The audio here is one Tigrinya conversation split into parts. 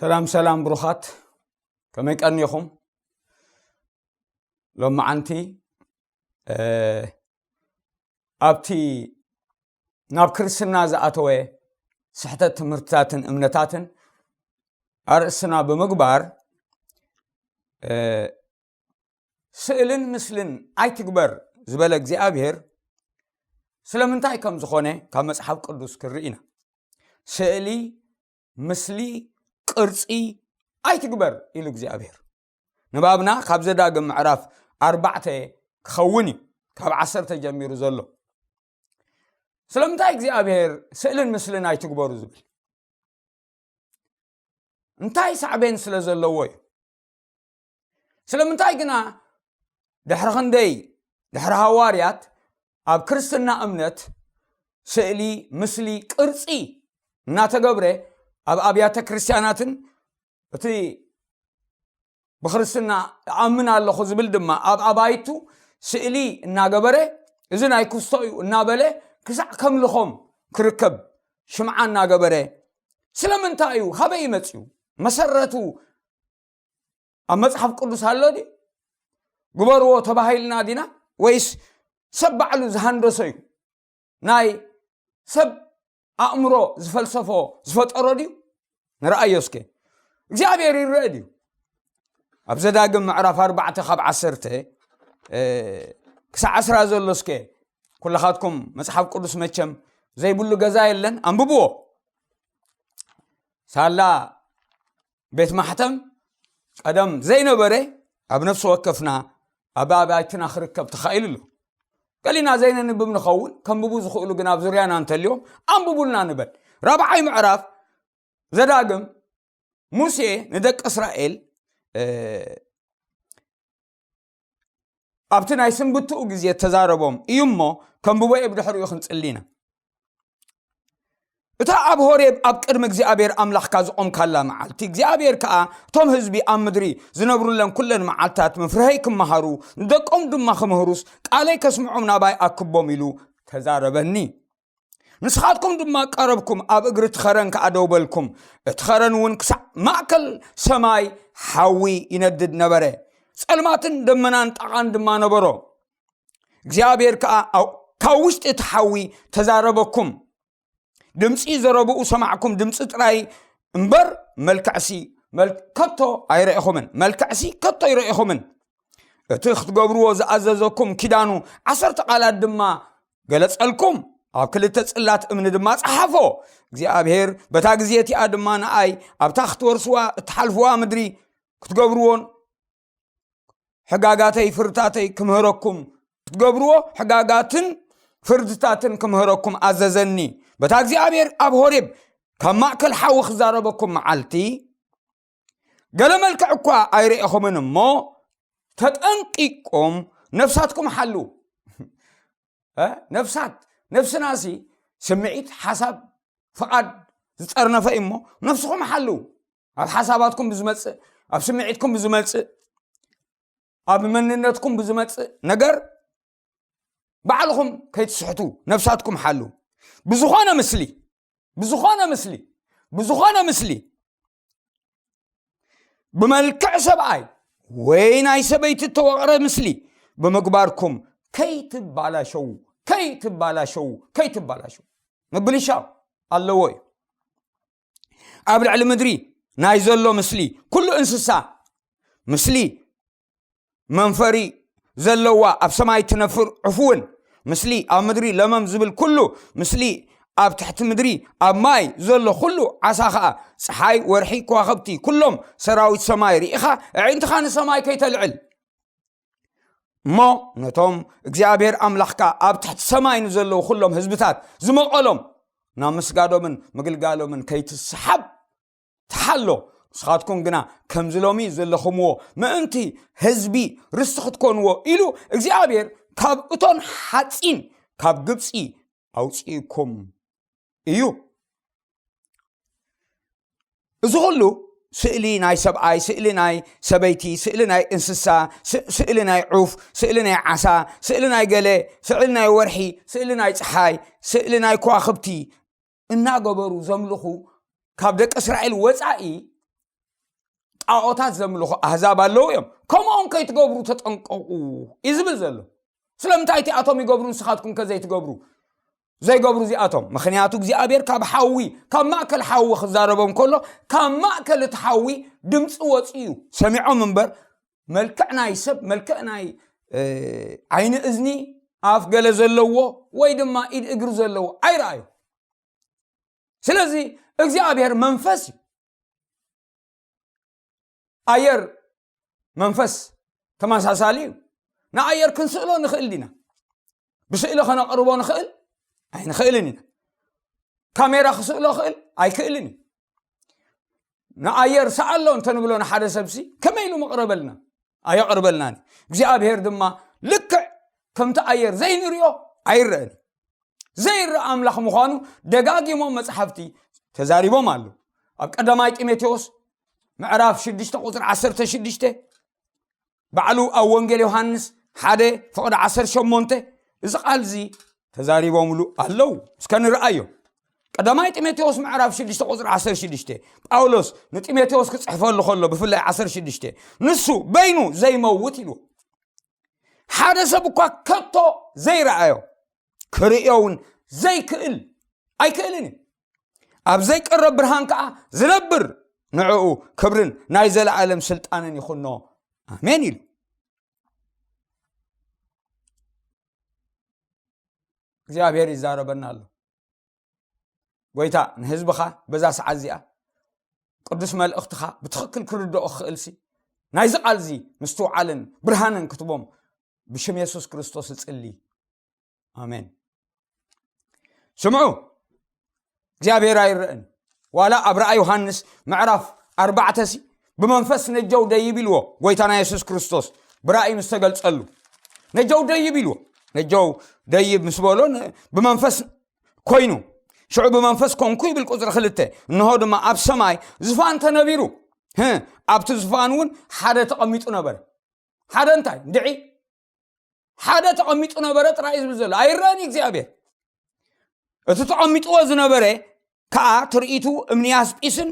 ሰላም ሰላም ብሩኻት፣ ከመይ ቀኒኹም? ሎማዓንቲ ኣብቲ ናብ ክርስትና ዝኣተወ ስሕተት ትምህርትታትን እምነታትን ኣርእስትና ብምግባር፣ ስእልን ምስልን ኣይትግበር ዝበለ እግዚኣብሔር ስለምንታይ ከም ዝኾነ ካብ መጽሓፍ ቅዱስ ክርኢ ኢና። ስእሊ፣ ምስሊ፣ ቅርጺ ኣይትግበር ኢሉ እግዚኣብሔር። ንባብና ካብ ዘዳግም ምዕራፍ ኣርባዕተ ክኸውን እዩ፣ ካብ ዓሰርተ ጀሚሩ ዘሎ። ስለምንታይ እግዚኣብሔር ስእልን ምስልን ኣይትግበሩ ዝብል? እንታይ ሳዕቤን ስለ ዘለዎ እዩ? ስለምንታይ ግና ድሕሪ ክንደይ፣ ድሕሪ ሃዋርያት ኣብ ክርስትና እምነት ስእሊ፣ ምስሊ፣ ቅርጺ እናተገብረ ኣብ ኣብያተ ክርስቲያናትን እቲ ብክርስትና እኣምን ኣለኹ ዝብል ድማ ኣብ ኣባይቱ ስእሊ እናገበረ፣ እዚ ናይ ክስቶ እዩ እናበለ ክሳዕ ከምልኾም ክርከብ ሽምዓ እናገበረ፣ ስለምንታይ እዩ? ካበይ ይመጽኡ? መሰረቱ ኣብ መጽሓፍ ቅዱስ ኣሎ ድዩ? ግበርዎ ተባሂልና ዲና? ወይስ ሰብ ባዕሉ ዝሃንደሶ እዩ? ናይ ሰብ ኣእምሮ ዝፈልሰፎ ዝፈጠሮ ድዩ? ንረኣዮ እስከ። እግዚኣብሔር ይረአ ድዩ? ኣብ ዘዳግም ምዕራፍ ኣርባዕተ ካብ ዓሰርተ፣ እ፣ ክሳዕ ዓስራ ዘሎ እስከ ኩልኻትኩም መጽሓፍ ቅዱስ መቸም ዘይብሉ ገዛ የለን፣ ኣንብብዎ። ሳላ ቤት ማሕተም ቀደም ዘይነበረ ኣብ ነፍሲ ወከፍና ኣብ ኣባይትና ክርከብ ተኻኢሉ ኣሎ። ገሊና ዘይነንብብ ንኸውን፣ ከንብቡ ዝኽእሉ ግን ኣብ ዙርያና እንተልዮም ኣንብቡልና ንበል። ራብዓይ ምዕራፍ ዘዳግም ሙሴ ንደቂ እስራኤል፣ እ፣ ኣብቲ ናይ ስንብትኡ ግዜ ተዛረቦም እዩ እሞ፣ ከንብቦ እየ፣ ብድሕሪኡ ክንጽሊ ኢና። እታ ኣብ ሆሬብ ኣብ ቅድሚ እግዚኣብሔር ኣምላኽካ ዝቖምካላ መዓልቲ፣ እግዚኣብሔር ከኣ እቶም ህዝቢ ኣብ ምድሪ ዝነብሩለን ኩለን መዓልታት ምፍርሀይ ክመሃሩ፣ ንደቆም ድማ ክምህሩስ ቃለይ ከስምዖም ናባይ ኣክቦም ኢሉ ተዛረበኒ። ንስኻትኩም ድማ ቀረብኩም፣ ኣብ እግሪ እቲ ኸረን ከኣ ደው በልኩም። እቲ ኸረን እውን ክሳዕ ማእከል ሰማይ ሓዊ ይነድድ ነበረ። ጸልማትን ደመናን ጣቓን ድማ ነበሮ። እግዚኣብሔር ከኣ ኣብ፣ ካብ ውሽጢ እቲ ሓዊ ተዛረበኩም። ድምጺ ዘረብኡ ሰማዕኩም፣ ድምጺ ጥራይ እምበር መልክዕሲ መል-፣ ከቶ ኣይረኢኹምን። መልክዕሲ ከቶ ኣይረኢኹምን። እቲ ክትገብርዎ ዝኣዘዘኩም ኪዳኑ ዓሰርተ ቃላት ድማ ገለጸልኩም። ኣብ ክልተ ጽላት እምኒ ድማ ጸሓፎ። እግዚኣብሔር በታ ግዜ እቲኣ ድማ ንኣይ ኣብታ ክትወርስዋ እትሓልፍዋ ምድሪ ክትገብርዎን ሕጋጋተይ ፍርድታተይ ክምህረኩም፣ ክትገብርዎ ሕጋጋትን ፍርድታትን ክምህረኩም ኣዘዘኒ። በታ እግዚኣብሔር ኣብ ሆሬብ ካብ ማእከል ሓዊ ክዛረበኩም መዓልቲ፣ ገለ መልክዕ እኳ ኣይረኤኹምን እሞ፣ ተጠንቂቆም ነፍሳትኩም ሓልዉ። እ? ነፍሳት፣ ነፍስናሲ ስምዒት፣ ሓሳብ፣ ፍቓድ ዝጠርነፈ እዩ እሞ፣ ነፍስኹም ሓልዉ። ኣብ ሓሳባትኩም ብዝመጽእ፣ ኣብ ስምዒትኩም ብዝመጽእ፣ ኣብ መንነትኩም ብዝመጽእ ነገር ባዕልኹም ከይትስሕቱ ነፍሳትኩም ሓልዉ። ብዝኾነ ምስሊ፣ ብዝኾነ ምስሊ፣ ብዝኾነ ምስሊ፣ ብመልክዕ ሰብኣይ ወይ ናይ ሰበይቲ እተወቕረ ምስሊ ብምግባርኩም ከይትባላሸዉ፣ ከይትባላሸዉ፣ ከይትባላሸዉ። ምብልሻው ኣለዎ እዩ። ኣብ ልዕሊ ምድሪ ናይ ዘሎ ምስሊ፣ ኩሉ እንስሳ፣ ምስሊ መንፈሪ ዘለዋ ኣብ ሰማይ ትነፍር ዑፍ እውን፣ ምስሊ ኣብ ምድሪ ለመም ዝብል ኩሉ፣ ምስሊ ኣብ ትሕቲ ምድሪ ኣብ ማይ ዘሎ ኩሉ፣ ዓሳ ኸኣ፣ ጸሓይ፣ ወርሒ፣ ከዋኽብቲ፣ ኩሎም ሰራዊት ሰማይ ርኢኻ፣ ኣዒንትኻ ንሰማይ ከይተልዕል። እሞ ነቶም እግዚኣብሔር ኣምላኽካ ኣብ ትሕቲ ሰማይ ንዘለዉ ኩሎም ህዝብታት ዝመቐሎም ናብ ምስጋዶምን ምግልጋሎምን ከይትስሓብ ተሓሎ። ንስኻትኩም ግና ከምዚ ሎሚ ዘለኹምዎ ምእንቲ ህዝቢ ርስቲ ክትኮንዎ ኢሉ እግዚኣብሔር ካብ እቶን ሓጺን ካብ ግብጺ ኣውጺእኩም እዩ። እዚ ኩሉ ስእሊ ናይ ሰብኣይ፣ ስእሊ ናይ ሰበይቲ፣ ስእሊ ናይ እንስሳ፣ ስ-፣ ስእሊ ናይ ዑፍ፣ ስእሊ ናይ ዓሳ፣ ስእሊ ናይ ገለ፣ ስእሊ ናይ ወርሒ፣ ስእሊ ናይ ጸሓይ፣ ስእሊ ናይ ከዋኽብቲ እናገበሩ ዘምልኹ ካብ ደቂ እስራኤል ወጻኢ ጣዖታት ዘምልኹ ኣህዛብ ኣለዉ እዮም። ከምኦም ከይትገብሩ ተጠንቀቑ እዩ ዝብል ዘሎ። ስለምንታይ እቲኣቶም ይገብሩ፣ ንስኻትኩም ከ ዘይትገብሩ? ዘይገብሩ እዚኣቶም፣ ምኽንያቱ እግዚኣብሔር ካብ ሓዊ፣ ካብ ማእከል ሓዊ ክዛረቦም ከሎ፣ ካብ ማእከል እቲ ሓዊ ድምፂ ወፂኡ እዩ። ሰሚዖም እምበር፣ መልክዕ ናይ ሰብ፣ መልክዕ ናይ፣ እ፣ ዓይኒ፣ እዝኒ፣ ኣፍ ገለ ዘለዎ ወይ ድማ ኢድ እግሪ ዘለዎ ኣይረኣዩ። ስለዚ እግዚኣብሔር መንፈስ እዩ። ኣየር መንፈስ ተመሳሳሊ እዩ። ንኣየር ክንስእሎ ንኽእል ዲና? ብስእሊ ከነቕርቦ ንኽእል? ኣይንኽእልን ኢና። ካሜራ ክስእሎ ክእል? ኣይክእልን እዩ። ንኣየር ሰኣሎ እንተንብሎ ንሓደ ሰብሲ ከመይ ኢሉ መቕረበልና? ኣየቕርበልናን። እግዚኣብሔር ድማ ልክዕ ከምቲ ኣየር ዘይንሪኦ ኣይረአን። ዘይረአ ኣምላኽ ምዃኑ ደጋጊሞም መጽሓፍቲ ተዛሪቦም ኣለዉ። ኣብ ቀዳማይ ጢሞቴዎስ ምዕራፍ ሽዱሽተ ቁጽሪ ዓሰርተ ሽዱሽተ፣ ባዕሉ ኣብ ወንጌል ዮሃንስ ሓደ ፍቕዲ ዓሰርተ ሸሞንተ እዚ ቃል እዚ ተዛሪቦምሉ ኣለዉ። እስከ ንርኣዮ። ቀዳማይ ጢሞቴዎስ ምዕራፍ ሽዱሽተ ቁጽሪ ዓሰርተ ሽዱሽተ፣ ጳውሎስ ንጢሞቴዎስ ክጽሕፈሉ ከሎ ብፍላይ ዓሰርተ ሽዱሽተ፣ ንሱ በይኑ ዘይመውት ኢሉ፣ ሓደ ሰብ እኳ ከቶ ዘይረኣዮ፣ ክርእዮ እውን ዘይክእል፣ ኣይክእልን እዩ። ኣብ ዘይቀረብ ብርሃን ከኣ ዝነብር፣ ንዕኡ ክብርን ናይ ዘለኣለም ስልጣንን ይኹኖ። ኣሜን ኢሉ። እግዚኣብሔር ይዛረበና ኣሎ። ጎይታ ንህዝብኻ በዛ ሰዓት እዚኣ ቅዱስ መልእኽትኻ ብትኽክል ክርድኦ ክኽእልሲ ናይዚ ቃል እዚ ምስትውዓልን ብርሃንን ክትቦም ብሽም የሱስ ክርስቶስ እጽሊ። ኣሜን። ስምዑ፣ እግዚኣብሔር ኣይረአን። ዋላ ኣብ ራእይ ዮሃንስ ምዕራፍ ኣርባዕተ ሲ ብመንፈስ ነጀው ደይብ ኢልዎ ጎይታና የሱስ ክርስቶስ ብራእይ ምስ ተገልጸሉ፣ ነጀው ደይብ ኢልዎ። ነጀው ደይብ ምስ በሎ ን-፣ ብመንፈስ ኮይኑ፣ ሽዑ ብመንፈስ ኮንኩ ይብል ቁጽሪ ክልተ። እንሆ ድማ ኣብ ሰማይ ዝፋን ተነቢሩ። ህ፣ ኣብቲ ዝፋን እውን ሓደ ተቐሚጡ ነበረ። ሓደ እንታይ? እንድዒ ሓደ ተቐሚጡ ነበረ ጥራይ እዩ ዝብል ዘሎ። ኣይረአን እዩ እግዚኣብሔር። እቲ ተቐሚጥዎ ዝነበረ ከኣ ትርኢቱ እምኒ ያስጲስን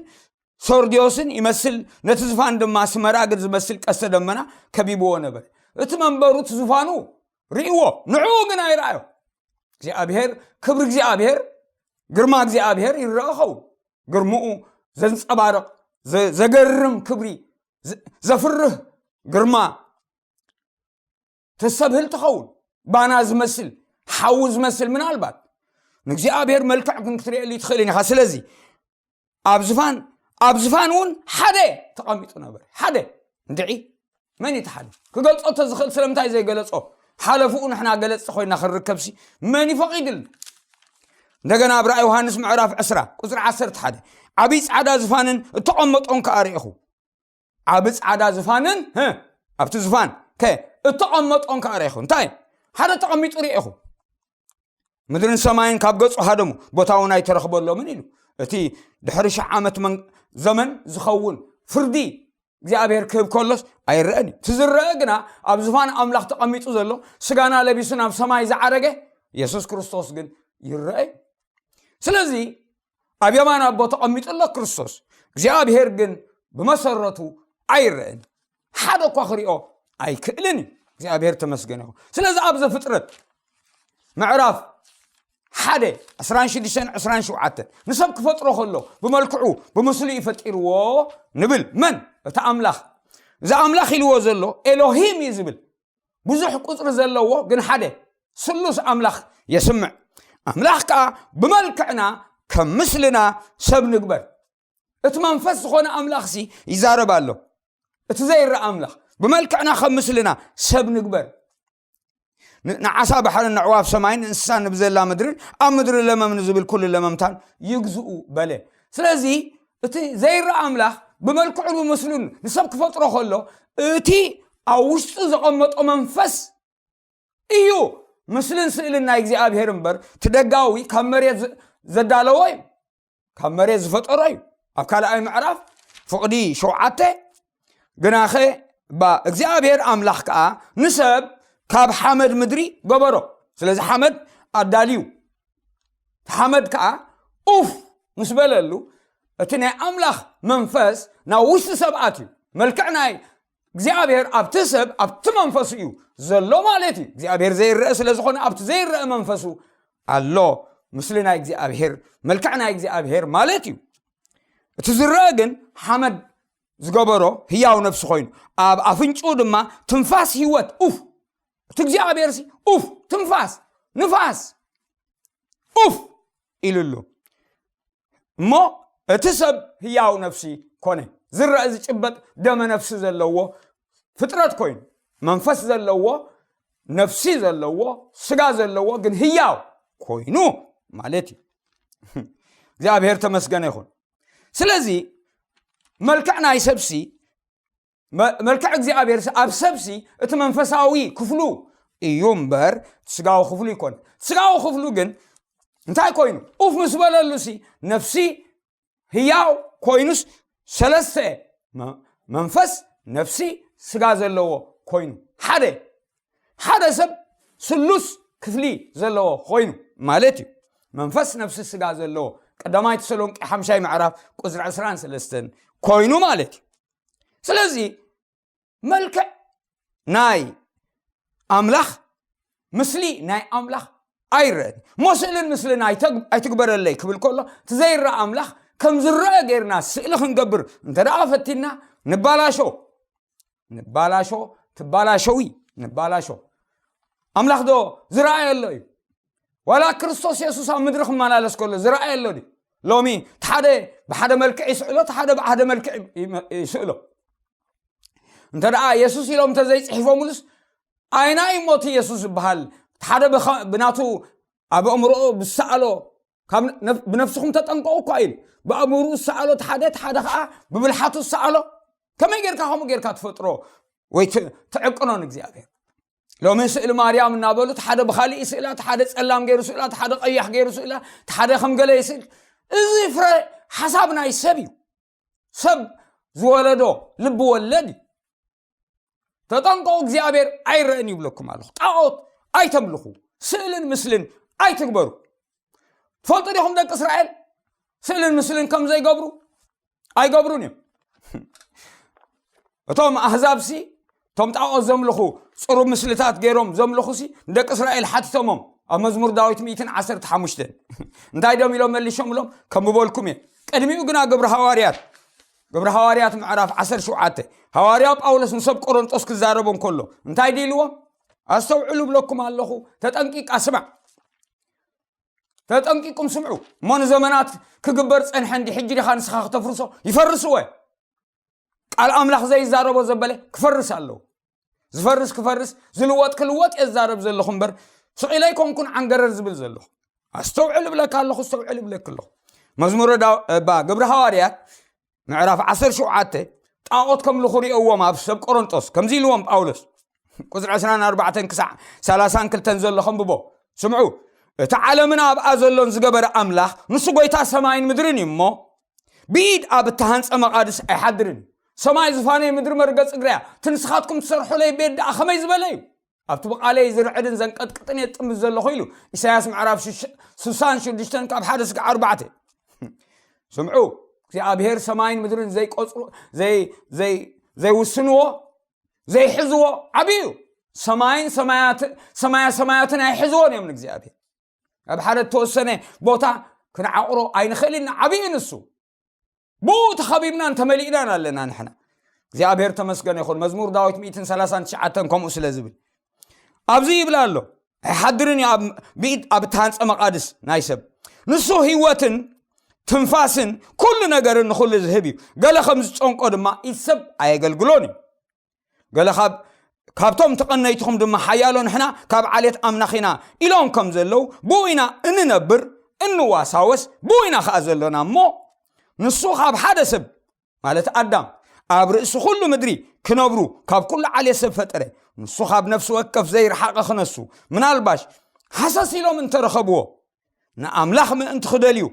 ሰርድዮስን ይመስል፣ ነቲ ዝፋን ድማ ስመራግድ ዝመስል ቀስተ ደመና ከቢብዎ ነበረ። እቲ መንበሩ፣ እቲ ዝፋኑ ርእይዎ፣ ንዕኡ ግን ኣይረኣዮ። እግዚኣብሔር፣ ክብሪ እግዚኣብሔር፣ ግርማ እግዚኣብሔር ይረአ ኸውን። ግርምኡ ዘንጸባርቕ፣ ዘ-፣ ዘገርም ክብሪ፣ ዘ-፣ ዘፍርህ ግርማ ተስተብህል ትኸውን። ባና ዝመስል፣ ሓዊ ዝመስል ምናልባት። ንእግዚኣብሔር መልክዕ ግን ክትርእየሉ ትኽእልን ኢኻ። ስለዚ ኣብ ዝፋን፣ ኣብ ዝፋን እውን ሓደ ተቐሚጡ ነበር። ሓደ። እንድዒ፣ መን እዩ እቲ ሓደ? ክገልጾ ተዝኽእል ስለምንታይ ዘይገለጾ? ሓለፍኡ ንሕና ገለጽቲ ኮይና ክንርከብሲ መን ይፈቒድል? እንደገና ኣብ ራእይ ዮሃንስ ምዕራፍ ዕስራ ቁጽሪ ዓሰርተ ሓደ፣ ዓብዪ ጻዕዳ ዝፋንን እተቐመጦን ከኣ ርኢኹ። ዓቢ ጻዕዳ ዝፋንን፣ ህ፣ ኣብቲ ዝፋን ከ እተቐመጦን ከኣ ርኢኹ። እንታይ? ሓደ ተቐሚጡ ርኢኹ። ምድርን ሰማይን ካብ ገጹ ሃደሙ፣ ቦታ እውን ኣይተረኽበሎምን ኢሉ። እቲ ድሕሪ ሽሕ ዓመት መን-፣ ዘመን ዝኸውን ፍርዲ እግዚኣብሔር ክህብ ከሎስ ኣይረአን እዩ። እቲ ዝረአ ግና ኣብ ዝፋን ኣምላኽ ተቐሚጡ ዘሎ፣ ስጋና ለቢሱ ናብ ሰማይ ዝዓረገ የሱስ ክርስቶስ ግን ይረአ እዩ። ስለዚ ኣብ የማን ኣቦ ተቐሚጡ ኣሎ ክርስቶስ። እግዚኣብሔር ግን ብመሰረቱ ኣይረአን። ሓደ እኳ ክሪኦ ኣይክእልን እዩ። እግዚኣብሔር ተመስገን ይኹን። ስለዚ ኣብ ዘፍጥረት ምዕራፍ ሓደ ዕስራን ሽዱሽተን ዕስራን ሸውዓተን ንሰብ ክፈጥሮ ከሎ ብመልክዑ ብምስሉ እዩ ፈጢርዎ ንብል። መን? እቲ ኣምላኽ። እዚ ኣምላኽ ኢልዎ ዘሎ ኤሎሂም እዩ ዝብል። ብዙሕ ቁጽሪ ዘለዎ ግን ሓደ ስሉስ ኣምላኽ የስምዕ። ኣምላኽ ከኣ ብመልክዕና ከም ምስልና ሰብ ንግበር። እቲ መንፈስ ዝኾነ ኣምላኽሲ ይዛረብ ኣሎ። እቲ ዘይረኣ ኣምላኽ ብመልክዕና ከም ምስልና ሰብ ንግበር። ን-፣ ንዓሳ ባሕርን ንዕዋፍ ሰማይን ንእንስሳ ንብዘላ ምድርን ኣብ ምድሪ ለመም ንዝብል ኩሉ ለመምታን ይግዝኡ በለ። ስለዚ እቲ ዘይረኣ ኣምላኽ ብመልክዑን ብምስሉን ንሰብ ክፈጥሮ ከሎ እቲ ኣብ ውሽጡ ዘቐመጦ መንፈስ እዩ ምስልን ስእልን ናይ እግዚኣብሔር እምበር፣ እቲ ደጋዊ ካብ መሬት ዘ-፣ ዘዳለዎ እዩ፣ ካብ መሬት ዝፈጠሮ እዩ። ኣብ ካልኣይ ምዕራፍ ፍቕዲ ሸውዓተ፣ ግናኸ ባ እግዚኣብሔር ኣምላኽ ከኣ ንሰብ ካብ ሓመድ ምድሪ ገበሮ። ስለዚ ሓመድ ኣዳልዩ፣ ሓመድ ከኣ ኡፍ ምስ በለሉ፣ እቲ ናይ ኣምላኽ መንፈስ ናብ ውሽጢ ሰብ ኣትዩ። መልክዕ ናይ እግዚኣብሔር ኣብቲ ሰብ ኣብቲ መንፈሱ እዩ ዘሎ ማለት እዩ። እግዚኣብሔር ዘይረአ ስለ ዝኾነ ኣብቲ ዘይረአ መንፈሱ ኣሎ። ምስሊ ናይ እግዚኣብሔር፣ መልክዕ ናይ እግዚኣብሔር ማለት እዩ። እቲ ዝረአ ግን ሓመድ ዝገበሮ ህያው ነፍሲ ኮይኑ፣ ኣብ ኣፍንጭኡ ድማ ትንፋስ ህይወት፣ ኡፍ፣ እቲ እግዚኣብሔር ሲ ኡፍ፣ ትንፋስ፣ ንፋስ፣ ኡፍ ኢሉሉ። እሞ እቲ ሰብ ህያው ነፍሲ ኮነ። ዝረአ ዝጭበጥ ደመ ነፍሲ ዘለዎ ፍጥረት ኮይኑ፣ መንፈስ ዘለዎ፣ ነፍሲ ዘለዎ፣ ስጋ ዘለዎ ግን ህያው ኮይኑ ማለት እዩ። እግዚኣብሔር ተመስገነ ይኹን። ስለዚ መልክዕ ናይ ሰብሲ፣ መ-፣ መልክዕ እግዚኣብሔር ሲ ኣብ ሰብሲ እቲ መንፈሳዊ ክፍሉ እዩ እምበር እቲ ስጋዊ ክፍሉ ይኮን። ስጋዊ ክፍሉ ግን እንታይ ኮይኑ? ኡፍ ምስ በለሉ ሲ ነፍሲ ህያው ኮይኑስ ሰለስተ መ-፣ መንፈስ፣ ነፍሲ፣ ስጋ ዘለዎ ኮይኑ ሓደ፣ ሓደ ሰብ ስሉስ ክፍሊ ዘለዎ ኮይኑ ማለት እዩ። መንፈስ፣ ነፍሲ፣ ስጋ ዘለዎ፣ ቀዳማይ ተሰሎንቄ ሓምሻይ ምዕራፍ ቁጽሪ ዕስራን ሰለስተን ኮይኑ ማለት እዩ። ስለዚ መልክዕ ናይ ኣምላኽ፣ ምስሊ ናይ ኣምላኽ ኣይረአን። እሞ ስእልን ምስልን ኣይተግ-፣ ኣይትግበረለይ ክብል ከሎ፣ እቲ ዘይረአ ኣምላኽ ከም ዝረአ ጌርና ስእሊ ክንገብር እንተ ደኣ ፈቲና፣ ንባላሾ፣ ንባላሾ፣ ትባላሸዊ፣ ንባላሾ። ኣምላኽ ዶ ዝረኣየ ኣሎ እዩ? ዋላ ክርስቶስ የሱስ ኣብ ምድሪ ክመላለስ ከሎ ዝረኣየ ኣሎ ድዩ? ሎሚ እቲ ሓደ ብሓደ መልክዕ ይስእሎ፣ እቲ ሓደ ብሓደ መልክዕ ይመ-፣ ይስእሎ። እንተ ደኣ የሱስ ኢሎም እንተ ዘይጽሒፎምሉስ፣ ኣይናይ እሞ እቲ የሱስ ዝበሃል? እቲ ሓደ ብኸ-፣ ብናቱ ኣብ ኣእምሮኡ ብዝሰኣሎ፣ ካብ ነፍ-፣ ብነፍስኹም ተጠንቀቑ እኳ ኢሉ። ብኣእምሮኡ ዝሰኣሎ እቲ ሓደ፣ እቲ ሓደ ኸዓ ብብልሓቱ ዝሰኣሎ። ከመይ ጌርካ ከምኡ ጌርካ ትፈጥሮ ወይ ት-፣ ትዕቅኖ ንእግዚኣብሔር? ሎሚ ስእሊ ማርያም እናበሉ፣ እቲ ሓደ ብኻሊእ ይስእላ፣ እቲ ሓደ ጸላም ገይሩ ስእላ፣ እቲ ሓደ ቀያሕ ገይሩ ስእላ፣ እቲ ሓደ ከም ገለ ይስእል። እዚ ፍረ ሓሳብ ናይ ሰብ እዩ። ሰብ ዝወለዶ ልቢ ወለድ እዩ። ተጠንቀቑ፣ እግዚኣብሔር ኣይረእን ይብለኩም ኣለኹ። ጣዖት ኣይተምልኹ፣ ስእልን ምስልን ኣይትግበሩ። ትፈልጡ ዲኹም ደቂ እስራኤል ስእልን ምስልን ከም ዘይገብሩ? ኣይገብሩን እዮም። እቶም ኣህዛብሲ፣ እቶም ጣዖት ዘምልኹ፣ ጽሩብ ምስልታት ገይሮም ዘምልኹሲ፣ ንደቂ እስራኤል ሓቲቶሞም ኣብ መዝሙር ዳዊት ሚእትን ዓሰርተ ሓሙሽተን። እንታይ ደም ኢሎም መሊሾምሎም? ከም ዝበልኩም እየ። ቅድሚኡ ግና ግብሪ ሃዋርያት፣ ግብሪ ሃዋርያት ምዕራፍ ዓሰርተ ሸውዓተ፣ ሃዋርያ ጳውሎስ ንሰብ ቆሮንጦስ ክዛረቦም ከሎ እንታይ ድኢልዎም? ኣስተውዕሉ ብለኩም ኣለኹ፣ ተጠንቂቃ ስማዕ። ተጠንቂቁም ስምዑ። እሞ ንዘመናት ክግበር ጸንሐ እንዲ ሕጂ ዲኻ ንስኻ ክተፍርሶ? ይፈርስ ወ። ቃል ኣምላኽ ዘይዛረቦ ዘበለ ክፈርስ ኣለዎ። ዝፈርስ ክፈርስ፣ ዝልወጥ ክልወጥ እየ ዝዛረብ ዘለኹ እምበር፣ ስቕ ኢለ ኣይኮንኩን ዓንገረር ዝብል ዘለኹ። ኣስተውዕል እብለካ ኣለኹ፣ ኣስተውዕል እብለክ ኣለኹ። መዝሙረ ዳ-፣ እባ ግብሪ ሃዋርያት ምዕራፍ ዓሰርተ ሸውዓተ፣ ጣዖት ከምልኹ ርእይዎም ኣብ ሰብ ቆሮንጦስ፣ ከምዚ ኢልዎም ጳውሎስ፣ ቁጽሪ ዕስራን ኣርባዕተን ክሳዕ ሰላሳን ክልተን ዘሎ ከንብቦ። ስምዑ፣ እቲ ዓለምን ኣብኣ ዘሎን ዝገበረ ኣምላኽ፣ ንሱ ጐይታ ሰማይን ምድርን እዩ እሞ፣ ብኢድ ኣብ እተሃንጸ መቓድስ ኣይሓድርን። ሰማይ ዝፋነይ፣ ምድሪ መርገጽ እግረያ፣ እቲ ንስኻትኩም ትሰርሑለይ ቤት ደኣ ከመይ ዝበለ እዩ? ኣብቲ ብቓለይ ዝርዕድን ዘንቀጥቅጥን እየ ዝጥምት ዘለኹ ኢሉ። ኢሳያስ ምዕራፍ ሽሽ-፣ ስሳን ሽዱሽተን ካብ ሓደ እስካብ ኣርባዕተ። ስምዑ፣ እግዚኣብሔር ሰማይን ምድርን ዘይቆጽሩ፣ ዘይ-፣ ዘይ-፣ ዘይውስንዎ፣ ዘይሕዝዎ ዓብዪ እዩ። ሰማይን ሰማያት-፣ ሰማያ ሰማያትን ኣይሕዝዎን እዮም ንእግዚኣብሔር። ኣብ ሓደ እተወሰነ ቦታ ክንዓቑሮ ኣይንኽእልን ኢና። ዓብዪ እዩ ንሱ። ብኡ ተኸቢብናን ተመሊእናን ኣለና ንሕና። እግዚኣብሔር ተመስገነ ይኹን። መዝሙር ዳዊት ሚእትን ሰላሳን ትሽዓተን ከምኡ ስለ ዝብል። ኣብዚ ይብል ኣሎ፣ ኣይሓድርን እዩ ኣብ ብኢድ ኣብ እተሃንጸ መቓድስ ናይ ሰብ። ንሱ ህይወትን ትንፋስን ኩሉ ነገርን ንኹሉ ዝህብ እዩ። ገለ ከም ዝጨንቆ ድማ ኢድ ሰብ ኣየገልግሎን እዩ። ገለ ካብ፣ ካብቶም ተቐነይትኹም ድማ ሓያሎ ንሕና ካብ ዓሌት ኣምላኽ ኢና ኢሎም ከም ዘለዉ፣ ብኡ ኢና እንነብር፣ እንዋሳወስ፣ ብኡ ኢና ኸኣ ዘሎና እሞ፣ ንሱ ካብ ሓደ ሰብ፣ ማለት ኣዳም፣ ኣብ ርእሲ ኩሉ ምድሪ ክነብሩ ካብ ኩሉ ዓሌት ሰብ ፈጠረ። ንሱ ካብ ነፍሲ ወከፍ ዘይረሓቐ ክነሱ፣ ምናልባሽ ሃሰስ ኢሎም እንተረኸብዎ፣ ንኣምላኽ ምእንቲ ክደልዩ፣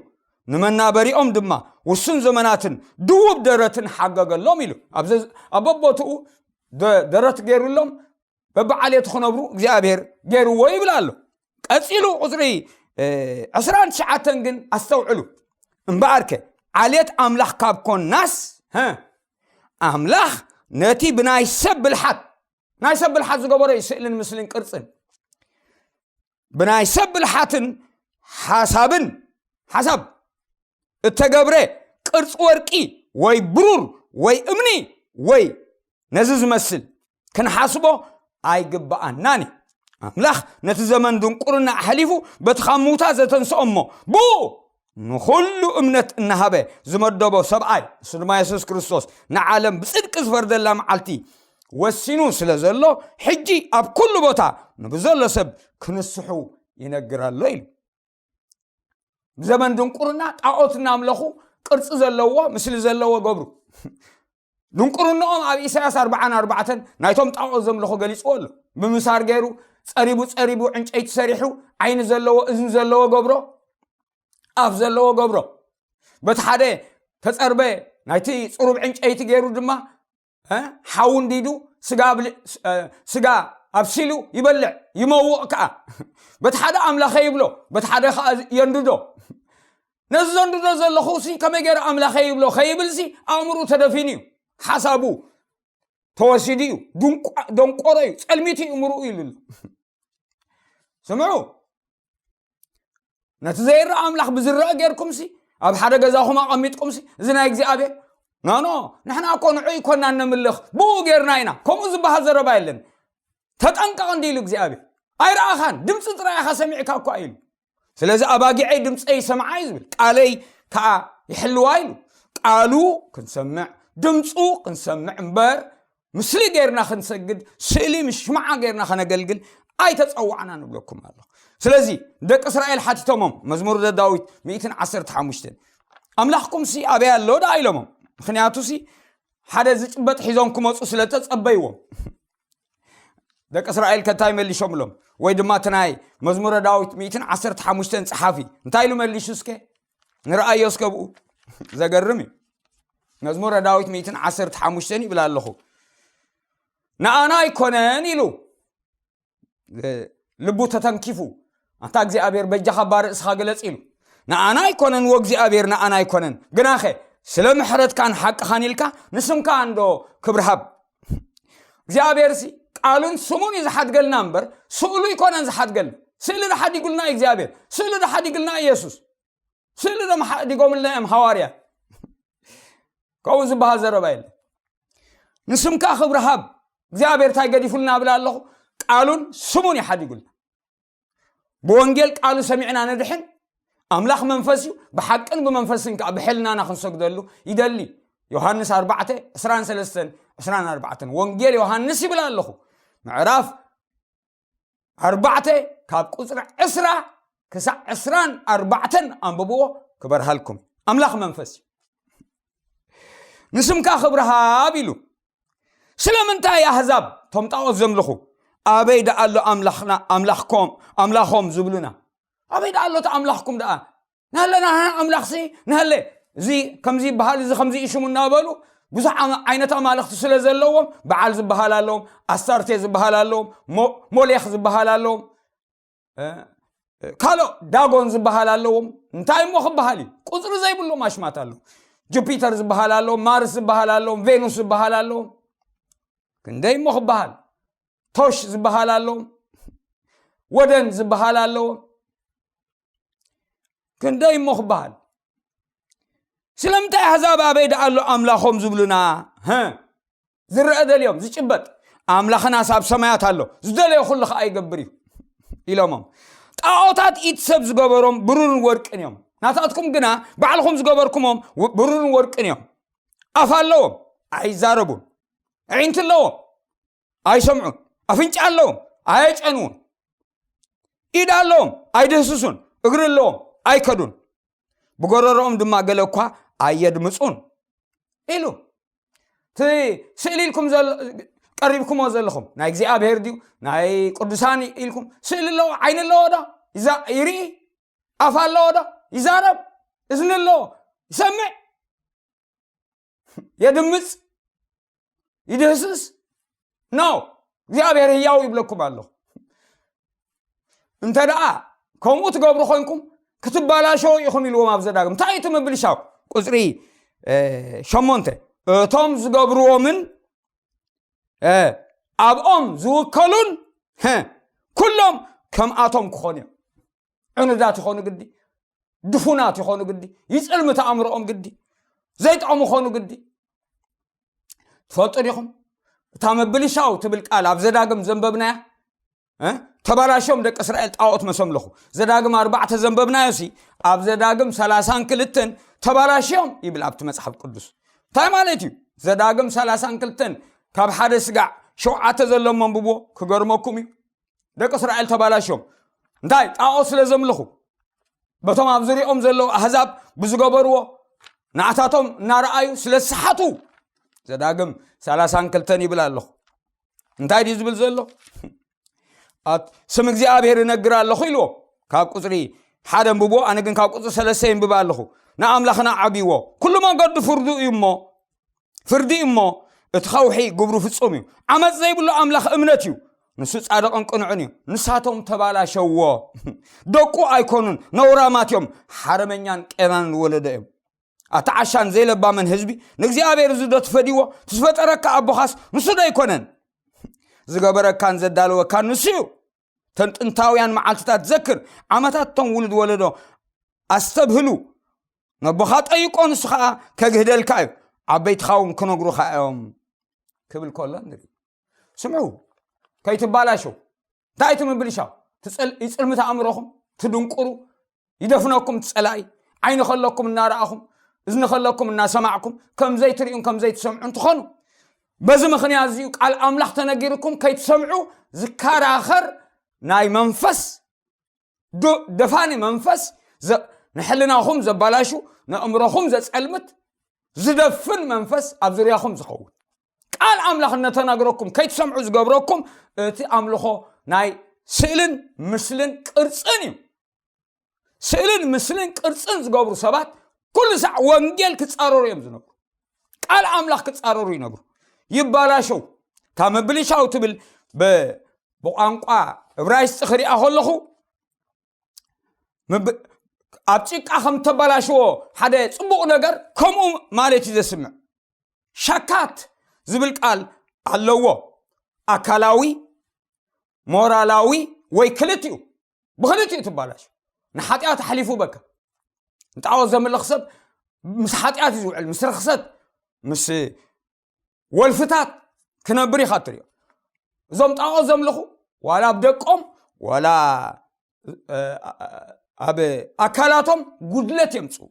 ንመናበሪኦም ድማ ውሱን ዘመናትን ድዉብ ደረትን ሓገገሎም ኢሉ። ኣብ ዘ-፣ ኣብ በቦትኡ ደ-፣ ደረት ገይሩሎም፣ በብዓሌቱ ክነብሩ እግዚኣብሔር ገይርዎ ይብል ኣሎ። ቀጺሉ ቁጽሪ፣ እ፣ ዕስራን ትሽዓተን ግን ኣስተውዕሉ። እምበኣርከ፣ ዓሌት ኣምላኽ ካብ ኮንናስ፣ ሀ፣ ኣምላኽ ነቲ ብናይ ሰብ ብልሓት፣ ናይ ሰብ ብልሓት ዝገበሮ እዩ፣ ስእልን ምስልን ቅርጽን፣ ብናይ ሰብ ብልሓትን ሓሳብን፣ ሓሳብ እተገብረ ቅርጺ ወርቂ ወይ ብሩር ወይ እምኒ ወይ ነዚ ዝመስል ክንሓስቦ ኣይግብኣናን እዩ። ኣምላኽ ነቲ ዘመን ድንቁርና ኣሕሊፉ በቲ ካብ ምውታት ዘተንስኦ እሞ ብኡ ንኹሉ እምነት እናሃበ ዝመደቦ ሰብኣይ፣ እሱ ድማ የሱስ ክርስቶስ፣ ንዓለም ብጽድቂ ዝፈርደላ መዓልቲ ወሲኑ ስለ ዘሎ፣ ሕጂ ኣብ ኩሉ ቦታ ንብዘሎ ሰብ ክንስሑ ይነግር ኣሎ ኢሉ። ብዘመን ድንቁርና ጣዖት እናምለኹ ቅርጺ ዘለዎ፣ ምስሊ ዘለዎ ገብሩ። ድንቁርናኦም ኣብ ኢሳያስ ኣርብዓን ኣርባዕተን ናይቶም ጣዖት ዘምልኹ ገሊጽዎ ኣሎ። ብምሳር ገይሩ፣ ጸሪቡ ጸሪቡ፣ ዕንጨይቲ ሰሪሑ፣ ዓይኒ ዘለዎ፣ እዝኒ ዘለዎ ገብሮ፣ ኣፍ ዘለዎ ገብሮ። በቲ ሓደ ተጸርበ ናይቲ ጽሩብ ዕንጨይቲ ገይሩ ድማ፣ እ፣ ሓዊ እንዲዱ ስጋ ኣብሊ-፣ እ፣ ስጋ ኣብሲሉ ይበልዕ፣ ይመውቕ ከኣ። በቲ ሓደ ኣምላኸ ይብሎ፣ በቲ ሓደ ከኣ የንድዶ። ነዚ ዘንድዶ ዘለኹ ሲ ከመይ ገይረ ኣምላኸ ይብሎ ከይብል ሲ ኣእምሩ ተደፊኑ እዩ። ሓሳቡ ተወሲዱ እዩ። ድንቋ-፣ ደንቆሮ እዩ። ጸልሚቱ እዩ እምርኡ ኢሉ ኣሎ። ስምዑ፣ ነቲ ዘይረኣ ኣምላኽ ብዝረአ ጌርኩም ሲ፣ ኣብ ሓደ ገዛኹም ኣቐሚጥኩም ሲ፣ እዚ ናይ እግዚኣብሔር፣ ኖ፣ ኖ፣ ንሕና እኮ ንዑ ይኮና እነምልኽ፣ ብኡ ጌርና ኢና። ከምኡ ዝበሃል ዘረባ የለን። ተጠንቀቕ እንዲ ኢሉ እግዚኣብሔር። ኣይረኣኻን፣ ድምፂ ጥራይ ኢኻ ሰሚዕካ እኳ ኢሉ። ስለዚ ኣባጊዐይ ድምፀይ ይሰምዓ እዩ ዝብል፣ ቃለይ ከዓ ይሕልዋ ኢሉ። ቃሉ ክንሰምዕ፣ ድምፁ ክንሰምዕ እምበር፣ ምስሊ ጌርና ክንሰግድ፣ ስእሊ ምስ ሽምዓ ጌርና ከነገልግል ኣይተጸዋዕና ንብለኩም ኣለኹ። ስለዚ ደቂ እስራኤል ሓቲቶሞም፣ መዝሙር ዳዊት ሚእትን ዓሰርተ ሓሙሽተን፣ ኣምላኽኩም ሲ ኣበይ ኣሎ ደኣ ኢሎሞም። ምኽንያቱ ሲ ሓደ ዝጭበጥ ሒዞም ክመጹ ስለ ተጸበይዎም። ደቂ እስራኤል ከ እንታይ መሊሾምሎም? ወይ ድማ እቲ ናይ መዝሙረ ዳዊት ሚእትን ዓሰርተ ሓሙሽተን ጸሓፊ እንታይ ኢሉ መሊሹ እስከ ንረኣዮ እስከ ብኡ። ዘገርም እዩ። መዝሙረ ዳዊት ሚእትን ዓሰርተ ሓሙሽተን ይብል ኣለኹ። ንኣና ኣይኮነን ኢሉ፣ ልቡ ተተንኪፉ፣ ኣንታ እግዚኣብሔር በጃኻ እባ ርእስኻ ግለጽ ኢሉ። ንኣና ኣይኮነን ወእግዚኣብሔር፣ ንኣና ኣይኮነን። ግናኸ ስለ ምሕረትካን ሓቅኻን ኢልካ ንስምካ እንዶ ክብሪ ሃብ። እግዚኣብሔርሲ ቃሉን ስሙን እዩ ዝሓድገልና እምበር ስእሉ ኣይኮነን ዝሓድገልና። ስእሊ ዶ ሓዲጉልና እዩ እግዚኣብሔር? ስእሊ ዶ ሓዲጉልና ኢየሱስ? ስእሊ ዶ ሓዲጎምልና እዮም ሃዋርያ? ከምኡ ዝበሃል ዘረባ የለን። ንስምካ ክብሪ ሃብ። እግዚኣብሔር እንታይ ገዲፉልና እብል ኣለኹ? ቃሉን ስሙን እዩ ሓዲጉልና። ብወንጌል ቃሉ ሰሚዕና ንድሕን። ኣምላኽ መንፈስ እዩ፣ ብሓቅን ብመንፈስን ከዓ ብሕልናና ክንሰግደሉ ይደሊ። ዮሃንስ ኣርባዕተ፣ ዕስራን ሰለስተን፣ ዕስራን ኣርባዕተን። ወንጌል ዮሃንስ ይብል ኣለኹ። ምዕራፍ ኣርባዕተ ካብ ቁጽሪ ዕስራ ክሳዕ ዕስራን ኣርባዕተን ኣንብብዎ ክበርሃልኩም። ኣምላኽ መንፈስ እዩ። ንስምካ ክብሪ ሃብ ኢሉ። ስለምንታይ ኣህዛብ፣ ቶም ጣዖት ዘምልኹ፣ ኣበይ ደኣ ኣሎ ኣምላኽና፣ ኣምላኽኮም፣ ኣምላኾም ዝብሉና? ኣበይ ደኣ ኣሎ እቲ ኣምላኽኩም ደኣ? ናሃለና ኣምላኽሲ፣ ናሃለ፣ እዚ ከምዚ ይበሃል፣ እዚ ከምዚ እዩ ሽሙ እናበሉ ብዙሕ ኣማ-፣ ዓይነት ኣማልኽቲ ስለ ዘለዎም፣ በዓል ዝበሃል ኣለዎም፣ ኣስታርቴ ዝበሃል ኣለዎም፣ ሞ-፣ ሞሌኽ ዝበሃል ኣለዎም፣ እ፣ እ፣ ካልኦ ዳጎን ዝበሃል ኣለዎም። እንታይ እሞ ክበሃል እዩ? ቁጽሪ ዘይብሎም ኣሽማት ኣለዎም። ጁፒተር ዝበሃል ኣለዎም፣ ማርስ ዝበሃል ኣለዎም፣ ቬኑስ ዝበሃል ኣለዎም። ክንደይ እሞ ክበሃል? ቶሽ ዝበሃል ኣለዎም፣ ወደን ዝበሃል ኣለዎም። ክንደይ እሞ ክበሃል? ስለምንታይ ኣህዛብ ኣበይ ደኣ ኣሎ ኣምላኾም ዝብሉና? ህ፣ ዝረአ ደልዮም፣ ዝጭበጥ። ኣምላኽናስ ኣብ ሰማያት ኣሎ፣ ዝደለዮ ኩሉ ኸኣ ይገብር እዩ ኢሎሞም። ጣዖታት ኢድ ሰብ ዝገበሮም ብሩርን ወርቅን እዮም። ናታትኩም ግና ባዕልኹም ዝገበርኩሞም ው-፣ ብሩርን ወርቅን እዮም። ኣፍ ኣለዎም፣ ኣይዛረቡን። ኣዒንቲ ኣለዎም፣ ኣይሰምዑን። ኣፍንጫ ኣለዎም፣ ኣየጨንዉን። ኢድ ኣለዎም፣ ኣይድህስሱን። እግሪ ኣለዎም፣ ኣይከዱን። ብጎረሮኦም ድማ ገለ እኳ ኣየድምጹን ኢሉ። እቲ ስእሊ ኢልኩም ዘለ-፣ ቀሪብኩሞ ዘለኹም ናይ እግዚኣብሔር ድዩ ናይ ቅዱሳን ኢልኩም፣ ስእሊ ኣለዎ፣ ዓይኒ ኣለዎ ዶ? ይዛ-፣ ይርኢ? ኣፍ ኣለዎ ዶ? ይዛረብ? እዝኒ ኣለዎ? ይሰምዕ? የድምጽ? ይድህስስ? ኖ። እግዚኣብሔር ህያው ይብለኩም ኣለኹ። እንተ ደኣ ከምኡ ትገብሩ ኮይንኩም ክትባላሸው ኢኹም ኢልዎም ኣብ ዘዳግም። እንታይ እዩ እቲ ምብልሻው? ቁጽሪ፣ እ፣ ሸሞንተ። እቶም ዝገብርዎምን እ፣ ኣብኦም ዝውከሉን ሀ፣ ኩሎም ከምኣቶም ክኾኑ እዮም። ዕኑዳት ይኾኑ ግዲ፣ ድፉናት ይኾኑ ግዲ፣ ይጽልምት ኣእምሮኦም ግዲ፣ ዘይጠቕሙ ኾኑ ግዲ። ትፈልጡ ዲኹም? እታ ምብልሻው ትብል ቃል ኣብ ዘዳግም ዘንበብናያ እ? ተባላሽዮም ደቂ እስራኤል ጣዖት መሰምለኹ። ዘዳግም ኣርባዕተ ዘንበብናዮ ሲ ኣብ ዘዳግም ሰላሳን ክልተን ተባላሽዮም ይብል ኣብቲ መጽሓፍ ቅዱስ። እንታይ ማለት እዩ? ዘዳግም ሰላሳን ክልተን ካብ ሓደ ስጋዕ ሸውዓተ ዘሎ መንብቦ ክገርመኩም እዩ። ደቂ እስራኤል ተባላሽዮም እንታይ ጣዖት ስለ ዘምልኹ በቶም ኣብ ዙሪኦም ዘለዉ ኣህዛብ ብዝገበርዎ ንዓታቶም እናረኣዩ ስለ ዝሰሓቱ ዘዳግም ሰላሳን ክልተን ይብል ኣለኹ። እንታይ ድዩ ዝብል ዘሎ? ኣት- ስም እግዚኣብሔር እነግር ኣለኹ ኢልዎ። ካብ ቁፅሪ ሓደ እንብቦ ኣነ ግን ካብ ቁፅሪ ሰለስተ ይንብብ ኣለኹ። ንኣምላኽና ዓብይዎ ኩሉ መንገዱ ፍርዱ እዩ እሞ ፍርዲ እሞ እቲ ኸውሒ ግብሩ ፍጹም እዩ። ዓመፅ ዘይብሉ ኣምላኽ እምነት እዩ። ንሱ ጻድቕን ቅኑዕን እዩ። ንሳቶም ተባላሸዎ። ደቁ ኣይኮኑን፣ ነውራማት እዮም። ሓረመኛን ቄናንን ወለዶ እዮም። ኣታ ዓሻን ዘይለባምን ህዝቢ ንእግዚኣብሔር እዚ ዶ ትፈድይዎ? ትዝፈጠረካ ኣቦኻስ ንሱ ዶ ኣይኮነን? ዝገበረካን ዘዳለወካን ንሱ እዩ። ተን ጥንታውያን መዓልትታት ዘክር፣ ዓመታት እቶም ውሉድ ወለዶ ኣስተብህሉ። ነቦኻ ጠይቆ ንሱ ኸዓ ከግህደልካ እዩ። ዓበይትኻ እውን ክነግሩኻ እዮም ክብል ከሎ ንርኢ። ስምዑ፣ ከይትባላሸው። እንታይ እቲ ምብልሻው? ትጽል- ይጽልምት ኣእምሮኹም፣ ትድንቁሩ፣ ይደፍነኩም እቲ ጸላኢ። ዓይኒ ከለኩም እናረኣኹም፣ እዝኒ ከለኩም እናሰማዕኩም፣ ከም ዘይትርእዩን ከም ዘይትሰምዑን ትኾኑ። በዚ ምኽንያት እዚዩ ቃል ኣምላኽ ተነጊርኩም ከይትሰምዑ ዝከራኸር ናይ መንፈስ ዶ- ደፋኒ መንፈስ ዘ- ንሕልናኹም ዘባላሹ፣ ንእምሮኹም ዘጸልምት ዝደፍን መንፈስ ኣብ ዙርያኹም ዝኸውን ቃል ኣምላኽ እነተናግረኩም ከይትሰምዑ ዝገብረኩም እቲ ኣምልኾ ናይ ስእልን ምስልን ቅርጽን እዩ። ስእልን ምስልን ቅርጽን ዝገብሩ ሰባት ኩሉ ሳዕ ወንጌል ክጻረሩ እዮም ዝነብሩ። ቃል ኣምላኽ ክጻረሩ ይነብሩ። ይባላሸው። እታ ምብልሻው ትብል ብ- ብቋንቋ እብራይስጢ ክሪኣ ከለኹ ምብ- ኣብ ጭቃ ከም ተባላሸዎ ሓደ ጽቡቕ ነገር ከምኡ ማለት እዩ ዘስምዕ። ሸካት ዝብል ቃል ኣለዎ። ኣካላዊ፣ ሞራላዊ ወይ ክልቲኡ። ብክልቲኡ ትባላሽ። ንሓጢኣት ኣሕሊፉ በካ። ንጣዖት ዘምልኽ ሰብ ምስ ሓጢኣት እዩ ዝውዕል፣ ምስ ርኽሰት፣ ምስ ወልፍታት ክነብር ኢኻ ትሪኦ። እዞም ጣዖት ዘምልኹ ዋላ ኣብ ደቆም ዋላ እ፣ ኣብ ኣካላቶም ጉድለት የምፅኡ።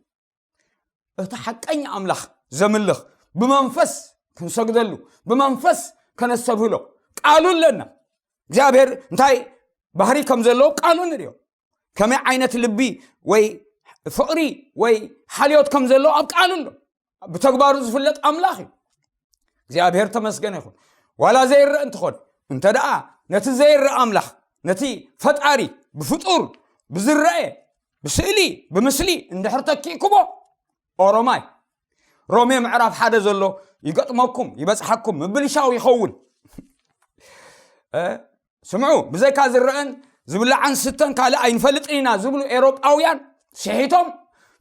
እቲ ሓቀኛ ኣምላኽ ዘምልኽ ብመንፈስ ክንሰግደሉ ብመንፈስ ከነስተብህሎ ቃሉ ኣለና። እግዚኣብሔር እንታይ ባህሪ ከም ዘለዎ ቃሉ ንሪኦ። ከመይ ዓይነት ልቢ ወይ ፍቕሪ ወይ ሓልዮት ከም ዘለዎ ኣብ ቃሉ ኣሎ። ብተግባሩ ዝፍለጥ ኣምላኽ እዩ። እግዚኣብሔር ተመስገነ ይኹን። ዋላ ዘይረአ እንተኾነ እንተ ደኣ ነቲ ዘይረአ ኣምላኽ ነቲ ፈጣሪ ብፍጡር ብዝረአ ብስእሊ ብምስሊ እንድሕር ተኪእክሞ ኦሮማይ ሮሜ ምዕራፍ ሓደ ዘሎ ይገጥመኩም ይበፅሓኩም ምብልሻው ይኸውን። ስምዑ፣ ብዘይካ ዝረአን ዝብላዓን ስተን ካልእ ኣይንፈልጥን ኢና ዝብሉ ኤሮጳውያን ስሒቶም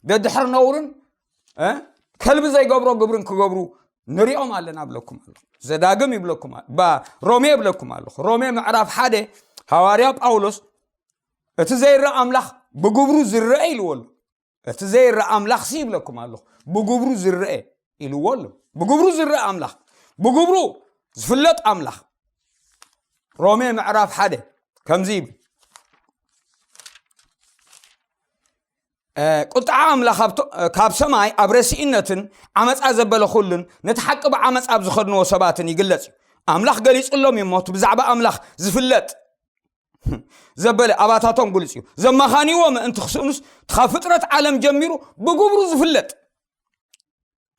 ደድሕር ነውርን ከልቢ ዘይገብሮ ግብርን ክገብሩ ንሪኦም ኣለና ብለኩም ኣለኹ። ዘዳግም ይብለኩም ባ ሮሜ ይብለኩም ኣለኹ። ሮሜ ምዕራፍ ሓደ ሃዋርያ ጳውሎስ እቲ ዘይረአ ኣምላኽ ብግብሩ ዝረአ ኢልዎ ኣሎ። እቲ ዘይረአ ኣምላኽ ሲ ይብለኩም ኣለኹ። ብግብሩ ዝረአ ኢልዎ ኣሎ። ብግብሩ ዝረአ ኣምላኽ፣ ብግብሩ ዝፍለጥ ኣምላኽ። ሮሜ ምዕራፍ ሓደ ከምዚ ይብል። ቁጥዓ ኣምላኽ ካብ ሰማይ ኣብ ረሲእነትን ዓመፃ ዘበለ ኩሉን ነቲ ሓቂ ብዓመፃ ኣብ ዝኸድንዎ ሰባትን ይግለፅ እዩ። ኣምላኽ ገሊፁሎም እዩ እሞ እቲ ብዛዕባ ኣምላኽ ዝፍለጥ ዘበለ ኣባታቶም ግሉፅ እዩ። ዘማኻንዎ ምእንቲ ክስእኑስ ካብ ፍጥረት ዓለም ጀሚሩ ብግብሩ ዝፍለጥ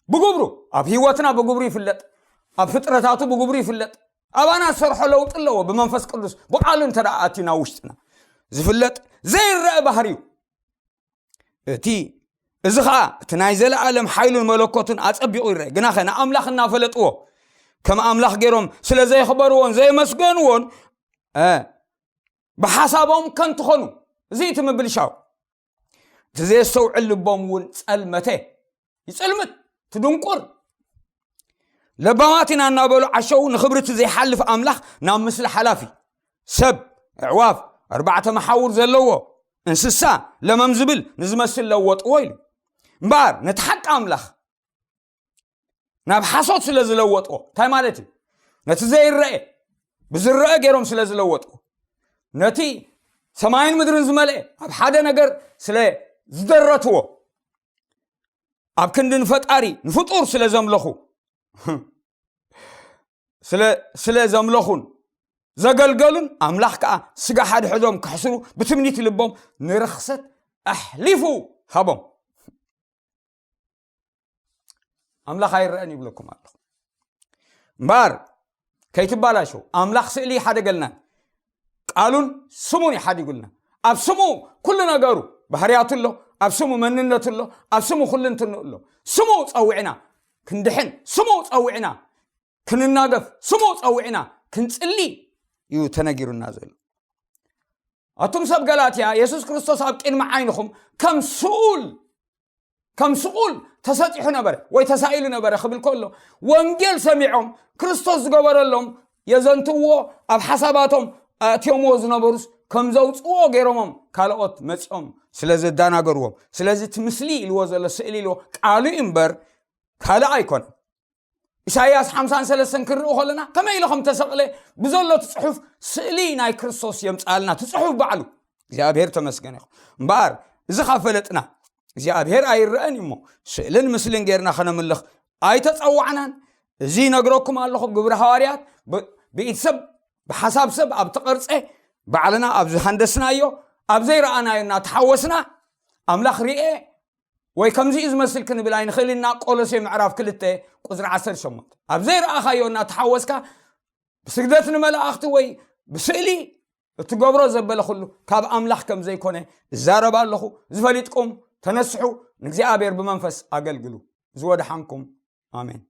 ብግብሩ ኣብ ህይወትና ብግብሩ ይፍለጥ። ኣብ ፍጥረታቱ ብግብሩ ይፍለጥ። ኣባና ዝሰርሖ ለውጢ ኣለዎ። ብመንፈስ ቅዱስ ብቃሉ እንተ ኣትዩ ናብ ውሽጥና ዝፍለጥ ዘይረአ ባህሪ እዩ። እቲ እዚ ኸዓ እቲ ናይ ዘለኣለም ሓይሉን መለኮቱን ኣጸቢቑ ይረአ። ግናኸ ንኣምላኽ እናፈለጥዎ ከም ኣምላኽ ገይሮም ስለ ዘየኽበርዎን ዘየመስገንዎን ብሓሳቦም ከንቱ ኾኑ። እዚ እቲ ምብልሻው። እቲ ዘየስተውዕል ልቦም እውን ጸልመተ። ይጸልምት፣ ትድንቁር። ለባማት ኢና እናበሉ ዓሸዉ ንኽብሪ እቲ ዘይሓልፍ ኣምላኽ ናብ ምስሊ ሓላፊ ሰብ፣ ኣዕዋፍ፣ ኣርባዕተ መሓውር ዘለዎ እንስሳ ለመም ዝብል ንዝመስል ለወጥዎ ኢሉ። እምበኣር ነቲ ሓቂ ኣምላኽ ናብ ሓሶት ስለ ዝለወጥዎ፣ እንታይ ማለት እዩ? ነቲ ዘይረአ ብዝረአ ገይሮም ስለ ዝለወጥዎ፣ ነቲ ሰማይን ምድርን ዝመልአ ኣብ ሓደ ነገር ስለ ዝደረትዎ፣ ኣብ ክንዲ ንፈጣሪ ንፍጡር ስለ ዘምለኹ ስለ ስለ ዘምለኹን ዘገልገሉን ኣምላኽ ከዓ ስጋ ሓድሕዶም ከሕስሩ ብትምኒት ልቦም ንርኽሰት ኣሕሊፉ ሃቦም። ኣምላኽ ኣይረአን ይብለኩም ኣለኹ። እምበኣር ከይትባላሸው፣ ኣምላኽ ስእሊ ይሓደገልና፣ ቃሉን ስሙን ይሓዲጉልና። ኣብ ስሙ ኩሉ ነገሩ ባህርያቱ ኣሎ፣ ኣብ ስሙ መንነቱ ኣሎ፣ ኣብ ስሙ ኩልንትኑ ኣሎ። ስሙ ጸዊዕና ክንድሕን፣ ስሙ ጸዊዕና ክንናገፍ፣ ስሙ ጸዊዕና ክንጽሊ እዩ ተነጊሩና ዘሎ። ኣቱም ሰብ ገላትያ፣ የሱስ ክርስቶስ ኣብ ቅድሚ ዓይንኹም ከም ስኡል ከም ስቑል ተሰጢሑ ነበረ ወይ ተሳኢሉ ነበረ ክብል ከሎ፣ ወንጌል ሰሚዖም ክርስቶስ ዝገበረሎም የዘንትዎ፣ ኣብ ሓሳባቶም ኣእትዮምዎ ዝነበሩስ ከም ዘውፅዎ ገይሮሞም ካልኦት መፂኦም ስለ ዘዳናገርዎም። ስለዚ እቲ ምስሊ ኢልዎ ዘሎ ስእሊ ኢልዎ ቃሉ እዩ እምበር ካልእ ኣይኮነን። ኢሳይያስ ሓምሳን ሰለስተን ክንርኢ ከለና ከመይ ኢሉ ከም ተሰቕለ ብዘሎ እቲ ጽሑፍ ስእሊ ናይ ክርስቶስ የምጽኣልና፣ እቲ ጽሑፍ ባዕሉ። እግዚኣብሔር ተመስገን ይኹን። እምበኣር እዚ ካብ ፈለጥና እግዚኣብሔር ኣይረአን እዩ እሞ ስእልን ምስልን ጌርና ከነምልኽ ኣይተጸዋዕናን። እዚ ይነግረኩም ኣለኹ፣ ግብሪ ሃዋርያት ብ-፣ ብኢድ ሰብ ብሓሳብ ሰብ ኣብቲ ቅርጸ ባዕልና ኣብ ዝሃንደስናዮ ኣብ ዘይረኣናዮ እናተሓወስና ኣምላኽ ርኤ ወይ ከምዚ እዩ ዝመስል ክንብል ኣይንኽእል ኢና። ቆሎሴ ምዕራፍ ክልተ ቁፅሪ ዓሰርተ ሸሞንተ ኣብ ዘይረኣኻዮ እናተሓወስካ ብስግደት ንመላእኽቲ ወይ ብስእሊ እትገብሮ ዘበለ ኩሉ ካብ ኣምላኽ ከም ዘይኮነ እዛረብ ኣለኹ። ዝፈሊጥኩም ተነስሑ፣ ንእግዚኣብሔር ብመንፈስ ኣገልግሉ። ዝወድሓንኩም። ኣሜን።